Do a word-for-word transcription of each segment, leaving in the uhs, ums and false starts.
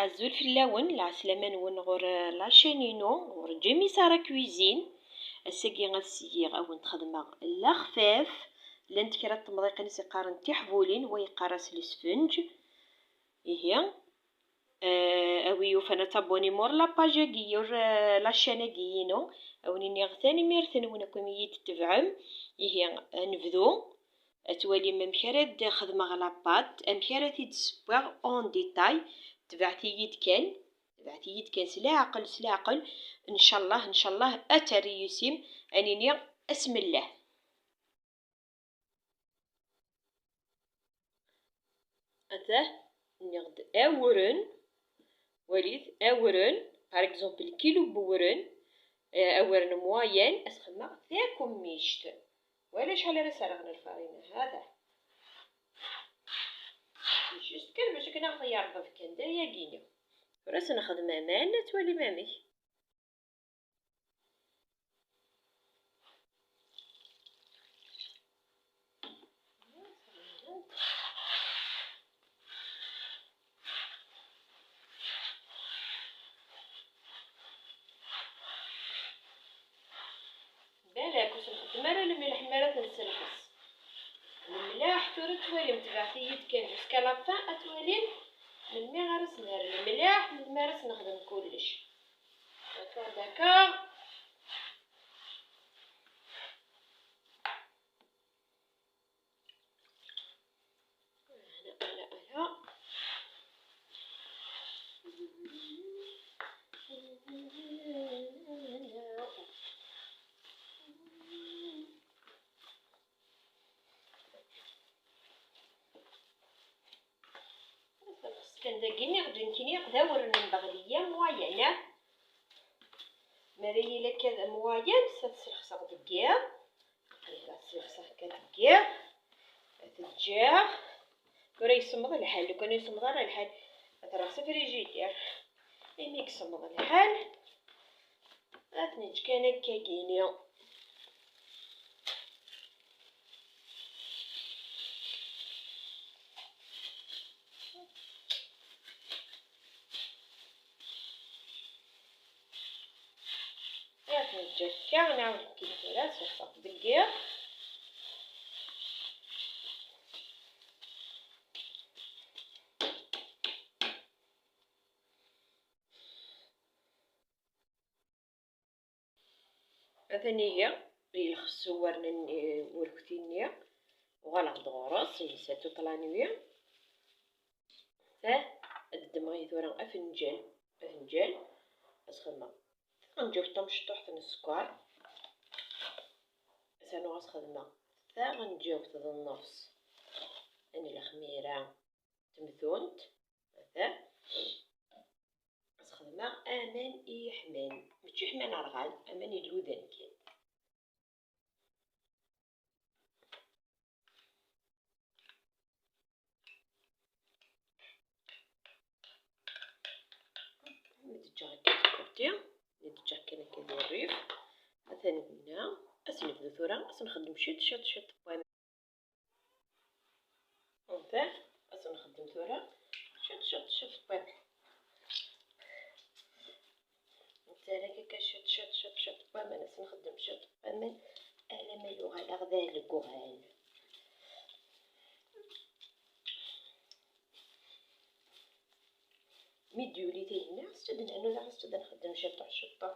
Azul fell-awen, lɛeslama-nwen ɣur, eh, la chaîne-inu, ɣur Jamie Sarah Cuisine. Ass-agi ad s-giɣ, ad wen-d-xedmeɣ lexfaf. Llant kra n temḍiqin i s-iqqaren tiḥbulin, wa yeqqar-as lesfenǧ. Ihi, eh, a wi yufan ad tabbunim ɣur la page-agi, ɣur, eh, la chaîne-agi-inu. A wen-iniɣ tanemmirt-nwen akk imi iyi-d-tebɛem. Ihi, ad nebdu. Ad twalim amek ara d-xedmeɣ la pâte, amek ara t-id-ssewweɣ en détail. Tebɛet-iyi-d kan, tebɛet-iyi-d kan s leɛqel, s leɛqel. Ncallah, ncallah ad terri-yusim, ad nini asmellah. Atah, nniɣ-d awren. Walit, awren, par exemple, kilu n wewren, eh, awren moyen, ad s-xedmeɣ takemmict. Wala acḥal ara serɣen lfarina, hada. Just kan bac akken ad aɣ-yerḍeb kan, d ayagi-ni. Tura ad s-nexdem aman, ad twalim amek. Balak ur s-nxeddem ara lmilḥ mi ara t-nesselḥes. Lemlaḥ tura ad twalim, tebɛet-iyi-d kan jusqu'à la fin, ad twalim melmi ara s-nerr lemlaḥ, melmi ara s-nexdem kullec. D'accord, d'accord. Ala, ala, ala. Xas kan dagi, nniɣ-d nekkini d awren n Beɣliya moyen. Mi ara yili akka d moyen, s ad t-slexseɣ deg yiḍ. Ad t-slexseɣ akka deg yiḍ. Ad t-ǧǧeɣ. Tura yessemmeḍ lḥal. Lukan ur yessemmeḍ ara lḥal, ad t-rreɣ s frigidaire. Imi yessemmeḍ lḥal, ad t-neǧǧ kan akkagini. Ad t-neǧǧ akka, nɛawed nekkini tura, s lfeṛ deg yiḍ. Atan ihi, yelxes uwren-nni, urkti-nni, uɣaleɣ-d ɣur-s, yelsa toute la nuit. Tah, ad ddmeɣ ihi tura afenǧal, afenǧal, ad s-xedmeɣ taɣenǧawt tamecṭuḥt n sskeṛ, ad s-rnuɣ ad s-xedmeɣ taɣenǧawt d nnefṣ n lexmira temtunt, tah. Ad s-xedmeɣ aman i yeḥman, mačči ḥman rɣan, aman iludan kan. Mi d-ǧǧeɣ akka d côté, mi d-ǧǧeɣ kan akka di rrif, atan dinna. Ad s-nebdu tura, ad s-nxeddem ciṭ, ciṭ, ciṭ n waman. Anta, ad s-nxeddem tura ciṭ, ciṭ, ciṭ n waman. Nettarra akka ciṭ, ciṭ, ciṭ, ciṭ n waman, ad s-nxeddem ciṭ n waman, alamma yuɣal-aɣ d alegɣan. Mi d-yuli tinna, s-tt-id-nernu daɣ, s-tt-id-nxeddem ciṭuḥ, ciṭuḥ.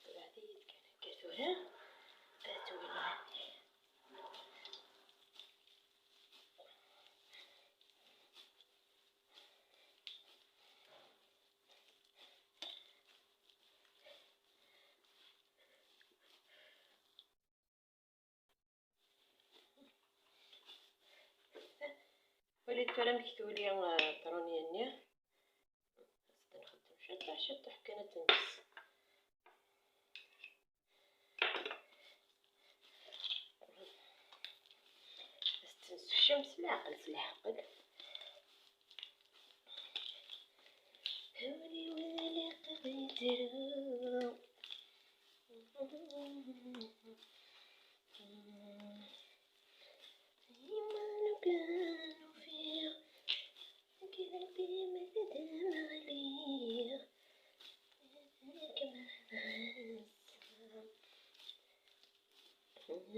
Tebɛet-iyi-d kan akka tura, ad twalim. Walit tura amek tuli, eh, ṭrunya-nni. Ad nxeddem ciṭuḥ, ciṭuḥ kan ad tens. Ad tens cem s leɛqel, s leɛqel. Hawli wala qbidru.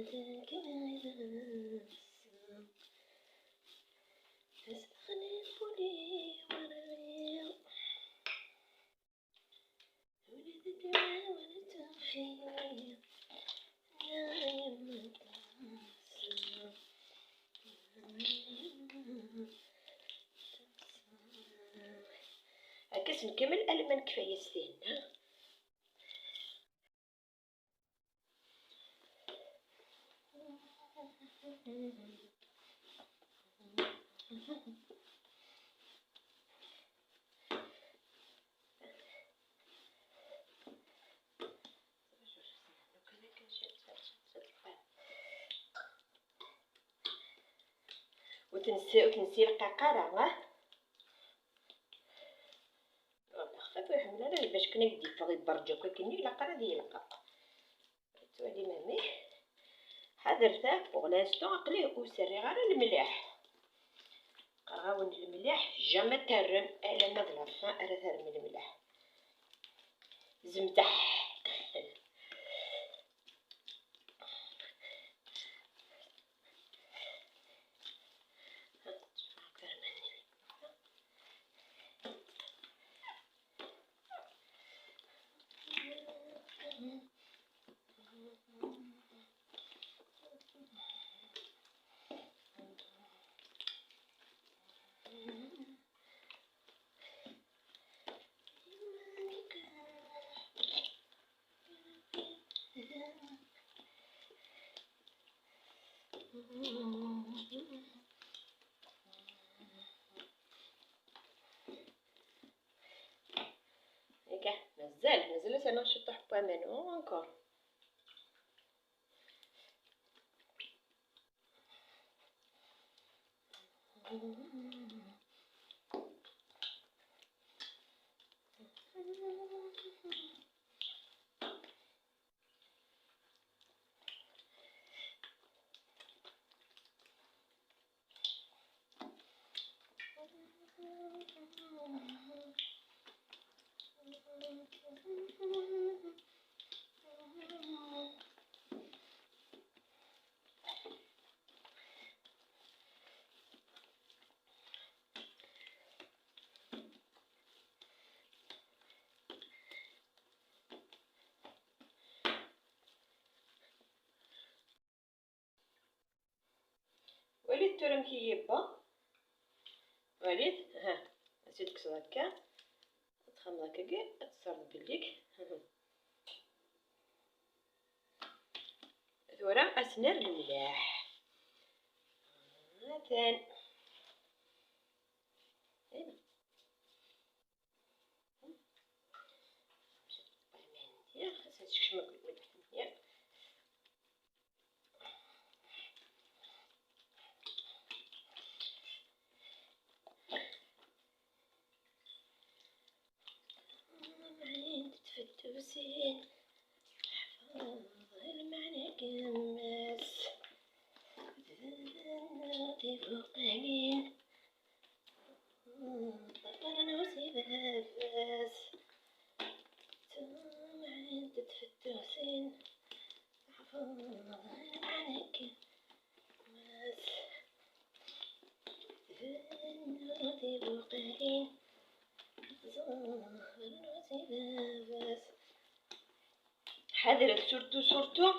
Akka s nkamel alma nekfa-yas tihenna. Ur tensi, ur tensi lqaqa ara, ha? Xfif ur iḥemmel ara bac kan ad d-iffeɣ iberǧ akk akken, ilaq ara ad yelqeq. Tettwalim amek? Ḥadret, pour l'instant aql-i ur s-rriɣ ara lemleḥ. Qqareɣ-awen lemleḥ jamais terrem, alamma d la fin ara terrem lemleḥ. Zemdeḥ. Akka, mazal, mazal ad s-rnuɣ ciṭuḥ n waman, encore. Walit tura amek i yi-yewwa. Walit, ha, ad tt-id-tekkseḍ akka, ad txemmeḍ akkagi, ad tesserḍ bellik. Tura ad s-nerr lemleḥ. Atan. Aywa. Xas ad tekcem akked lemleḥ. Ɛid tfettusin, ḥfeḍ lmeɛna gma-s, d tibuqalin, ṭṭerren-as i baba-s. Tumɛint tfettusin, teḥfeḍ lmeɛna kan, mas tbennu tibuqalin, ẓẓher-as i baba-s. Ḥadret, surtout, surtout,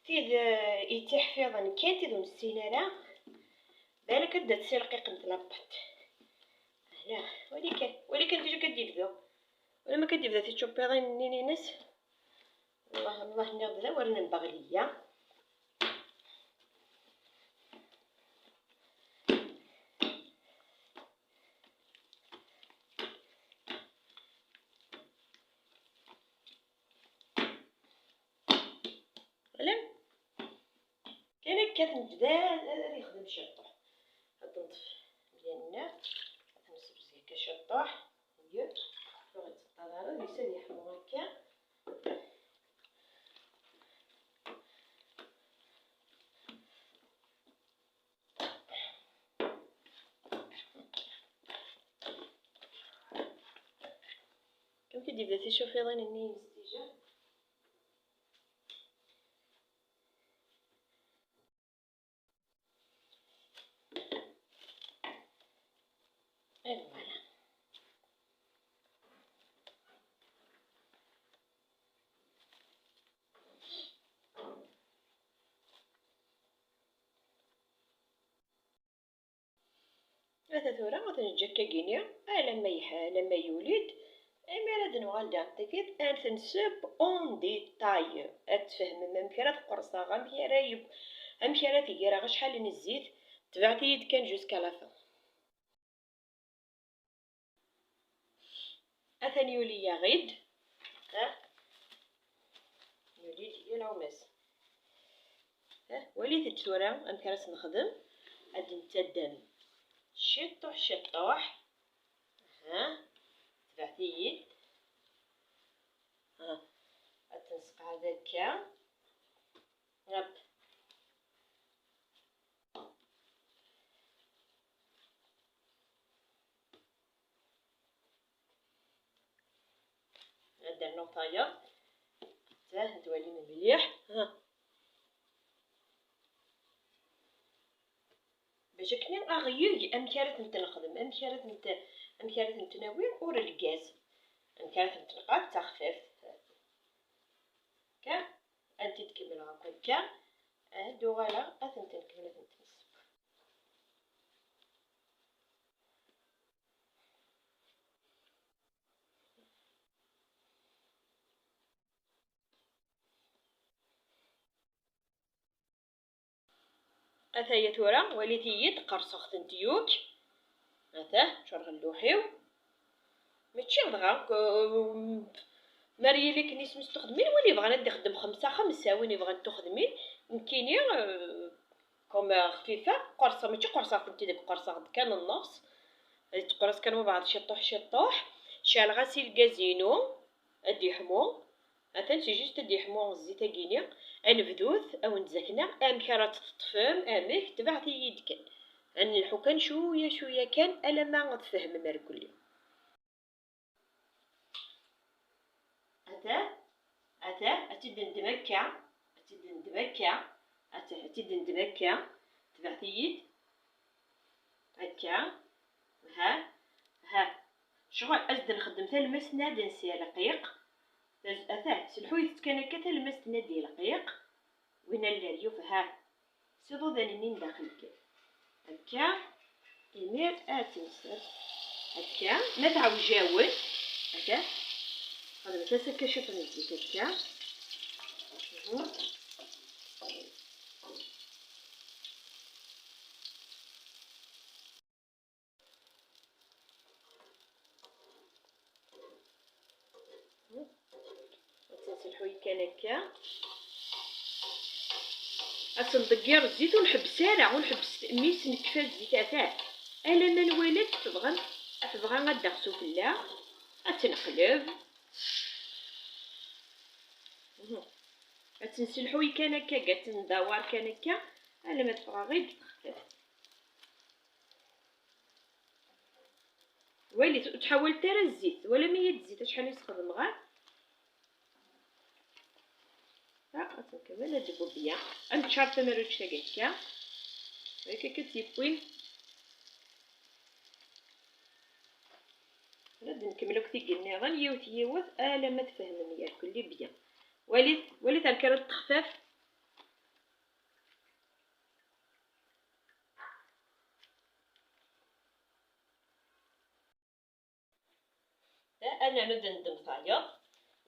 tid, eh, yettiḥfiḍen kan, tid ur nessin ara, balak ad d-tsilqiqent la pâte. Ala, wali kan, wali kan déjà kan d-yebda. Wala ma kan d-yebda tičupiḍin-nni-ines. Allah, Allah, nniɣ-d d awren n Beɣliya. Wala? Kan akka ad nebda ad yexdem ciṭuḥ. Ad neṭṭef mebla-nneɣ, ad nessebzeg akka ciṭuḥ. Yya, ur ɣ-yettaṭṭal ara, yusa ad yeḥmu akka. Amek i d-yebda ticufiḍin-nni-ines déjà? Et voilà. Ata tura ad t-neǧǧ akkagini alamma yeḥ-, alamma yuli-d. Imi ara d-nuɣal daɣen takiḍ, ad t-nsebb en détail. Ad tfehmem amek ara t-qerṣeɣ, amek ara yeb-, amek ara t-greɣ, acḥal n zzit. Tebɛet-iyi-d kan jusqu'à la fin. Atan yuli-yaɣ-id. Ha? Yuli-d yal aɣmas. Ha? Walit-d tura amek ara s-nexdem. Ad d-nettaddam ciṭuḥ ciṭuḥ. Ha? Tebɛet-iyi-d. Ha? Ad t-nesqeɛd akka. Hop. Ad d-rnuɣ tayeḍ. Tah, ad twalim mliḥ. Ha. Bac akken aɣyul, amek ara tent-nexdem, amek ara tent-, amek ara tent-nawi ur lgaz, amek ara tent-nqad d taxfift. Kan, ad tent-id-kemmleɣ akk akka, ad d-uɣaleɣ ad tent-nkemmel ad tent-nesseww. Ataya tura, walit-iyi-d, qerṣeɣ-tent yakk. Atah, ččureɣ lluḥ-iw. Mačči dɣa, k-, mer yili akken isem-is tuxedmin, win yebɣan ad d-ixdem xemsa, xemsa, win yebɣan tuxedmin, nekkini, euh, comme, euh, xfifa, qerṣeɣ, mačči qerṣeɣ-tent-id akk, qerṣeɣ-d kan nnefs, ad teqres kan mbeɛd ciṭuḥ, ciṭuḥ, ceɛleɣ-as i lgaz-inu, ad d-yeḥmu, atan c'est juste ad d-yeḥmu zzit-agi-ni, anebdut, ad wen-d-zakneɣ amek ara tt-teṭṭfem, amek, tebɛet-iyi-d kan, ad nelḥu kan cwiya, cwiya kan, alamma ad tfehmem irkelli. Atah, atah, ad tt-id-ndem akka, ad tt-id-ndem akka, atah, ad tt-id-ndem akka, tebɛet-iyi-d, akka, ha, ha, ccɣel, ad s-d-nxeddem talmast-nni ad d-nsi rqiq, atah, s lḥuyet kan akka talmast-nni ad d-yelqiq, win n leryuf, ha. S iḍudan-nni n daxel kan. Akka. Imir ad tt-nser. Akka. Ma tɛewjawen. Akka. Xedmet-as akka ciṭ n zzit akka. Mhm. Ad tt-nselḥu kan akka. Ad tt-nḍegger zzit, ur nḥebbes ara, ur nḥebbes mi s-nekfa zzit, atah. Alamma nwala tebɣa, tebɣa ad d-taɣ sufella, ad tt-neqleb. Mhm. Ad tt-nselḥu kan akka, ad tt-ndawar kan akka, alamma teffeɣ-aɣ-id textaf. Walit, ur ttḥawalet ara zzit, twalam-iyi-d zzit acḥal i s-xedmeɣ, ha? Ha, atenka, wala d-tewweḍ ya. Ad neččar tamarut-agi akka. Akka, akka tt-yewwin. Ad nkemmel akk tigi nniḍen, yiwet, yiwet, alamma tfehmem irkelli bien. Walit, walit ar kra n texfaf. Da, ad nernu ad neddem tayeḍ.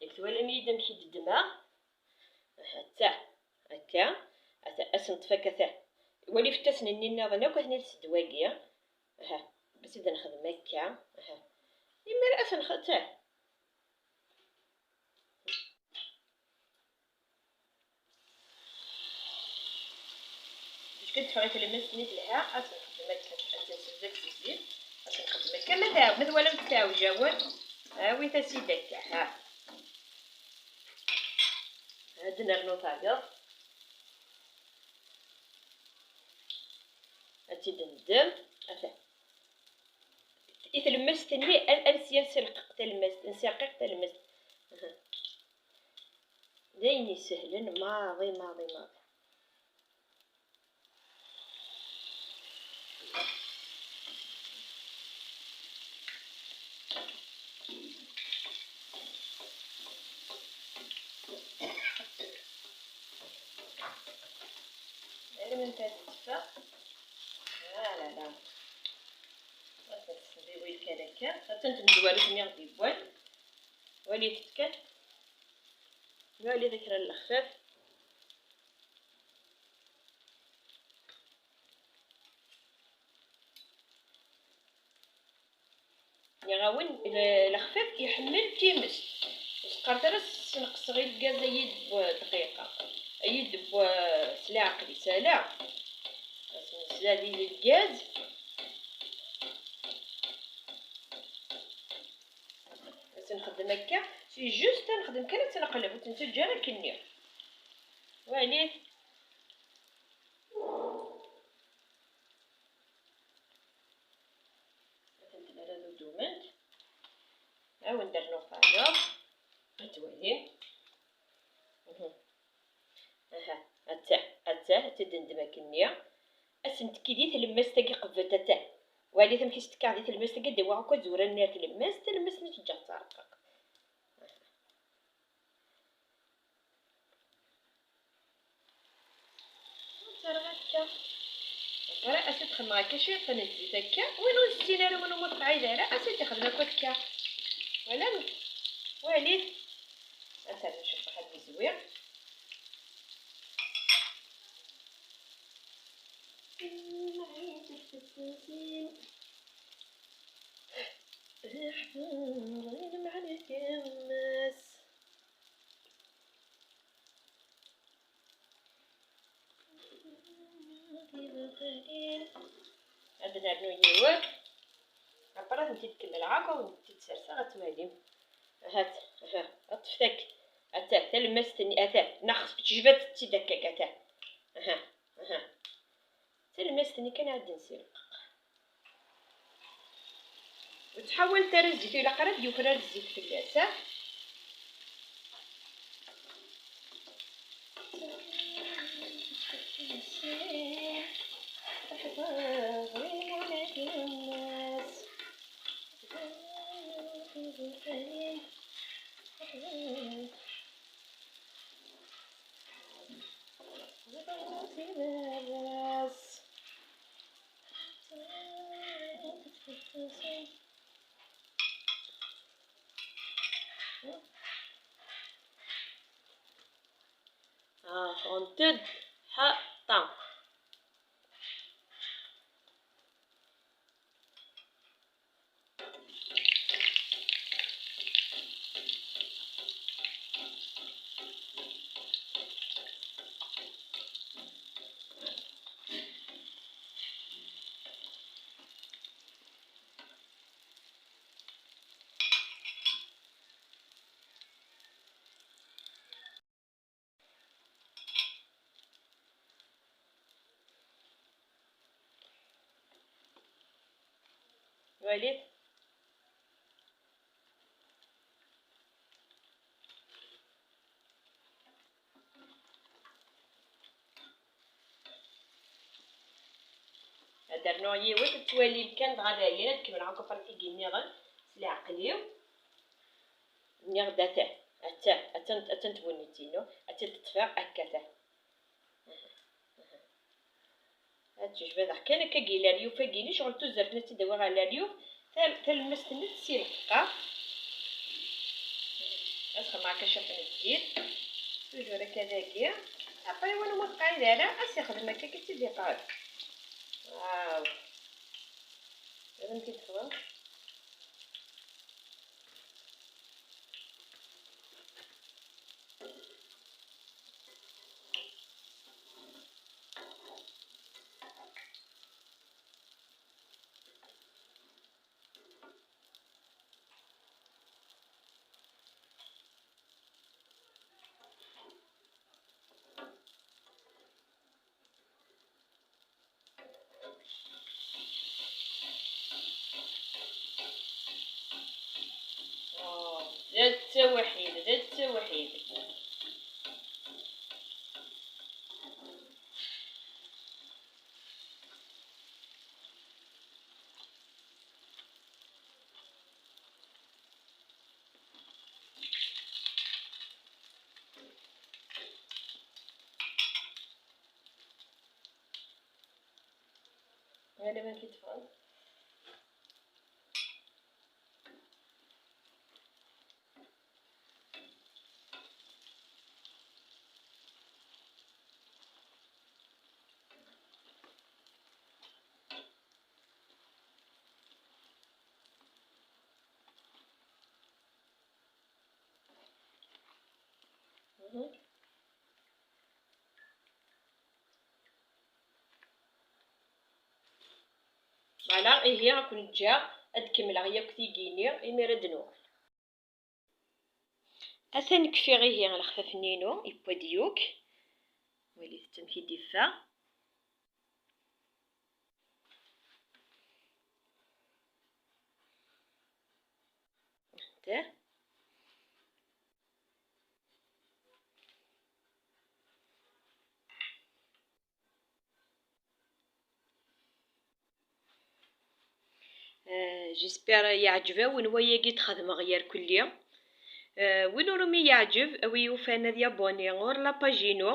Yak twalam-iyi-d amek i d-ddmeɣ. Aha, ta, akka. Ata, ad s-neṭṭef akka ta. Wali ifassen-nni nniḍen akk, ad ten-id-sseddu wagi. Aha, bas ad nexdem akka. Aha. Imir ad t-nexdem ta. Bac kan teffeɣ i tlemmast-nni telha, ad tt-nxeddem akka, ad tt-nsebzeg si zzit, ad tt-nxeddem akka. Ma tɛew-, ma twalam-tt tɛewjawen, awit-as-id akka, ha. Ad nernu tayeḍ. Ad tt-id-neddem. Ata. I tlemmast-nni, ad, ad nesya nserqiq talemmast, nserqiq talemmast. Aha. D ayen isehlen maḍi, maḍi, maḍi. Akka, atan tmezwarut-nni ɣ-d-yewwan. Walit-tt kan. Walit kra n lexfaf. Nniɣ-awen, le-, lexfaf iḥemmel times. Ur teqqaret ara sneqseɣ i lgaz, ay d bu dqiqa, ay d bu s leɛqel-is, ala. As-nzad i lgaz. As-nxeddem akka, si juste ad nexdem kan ad tt-neqleb, ur tt-nettaǧǧa ara akkenni. Walit. Ad tent-nerr ad uddument. Ad wen-d-rnuɣ tayeḍ. Ad twalim. Mhm. Aha, attah, attah, ad tt-id-ndem akkenni. Ad s-nettekki di tlemmast-agi qbel, attah. Walit amek i s-tekkaɣ di tlemmast-agi, ad d-awiɣ akk azwur-nni ar tlemmast, talemmast-nni teǧǧa tettreqqeq. Aha. Terɣa akka. Tura as-id-xedmeɣ akka ciṭ n zzit akka. Win ur yessin ara, win ur muṭqɛid ara, as-id-ixdem akk akka. Walam? Walit. Ad ternu ciṭ ad d-izwi. Iḥfeḍ ayen mɛna yemma-s. Ad nernu yiwet. Après ad tent-id-kemmleɣ akk, ad tent-id-serseɣ, ad twalim. Ahat, aha, ṭṭfet akk. Ata, talemmast-nni, ata, neɣ tejbad-tt-id akka, ata. Aha, aha. Talemmast-nni kan ad d-nsileq. Ur ttḥawalet ara zzit, ilaq ara ad d-yufrar zzit fell-as, ha? Ah, ffɣent-d ḥaṭa. Walit. Ad rnuɣ yiwet, ad twalim kan, dɣa dayen ad kemmleɣ akk apṛatigi nniḍen s leɛqel-iw. Nniɣ-d ata, ata, atan, atan tbunit-inu, atan teṭṭef-aɣ akka ta. Ad tejbadeɣ kan akka gi laryuf-agi-nni, ccɣel tuzert-nni ad tt-id-awiɣ ɣer laryuf, tal-, talemmast-nni tessi lqeqqa. Ad xedmeɣ akka ciṭ n zzit, toujours akka dagi. Après, win umi teqɛid ara, ad s-ixdem akka, akka ad tt-id-iqɛed. Waw! Ad am-t-id-xdem. آه، دا التوحيد، دا التوحيد. هذا ما كيتفعل. Voilà, ihi ad ken-ǧǧeɣ ad kemmleɣ yakk tigi-nni imir ad d-nuɣal. Atan kfiɣ ihi lexfaf-nni-inu, yewwa-d yakk. Walit amek i d-yeffeɣ. Anta. Euh, j'espère yeɛǧeb-awen wayagi d-xedmeɣ yerkelli. Euh, win ur umi yeɛǧeb, a wi yufan ad yabuni ɣur la page-inu.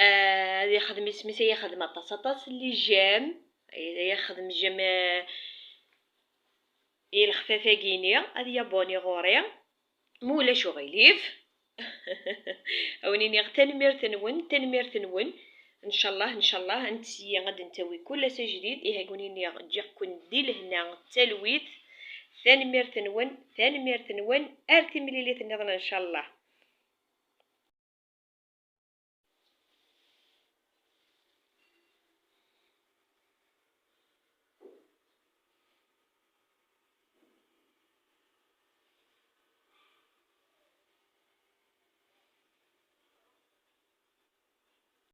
Euh, ad yexdem isem-is, ad yexdem aṭas, aṭas n les j'aime, ad yexdem j'aime, euh, i lexfaf-agi-ni, ad yabuni ɣur-i. Ma ulac uɣilif, a wen-iniɣ tanemmirt-nwen, tanemmirt-nwen. Ncallah, ncallah, ad ntseyyi ad d-ntawi kul ass ajdid. Ihi a wen-iniɣ ǧǧiɣ-ken di lehna d talwit. Tanemmirt-nwen, tanemmirt-nwen. Ar timlilit nniḍen ncallah.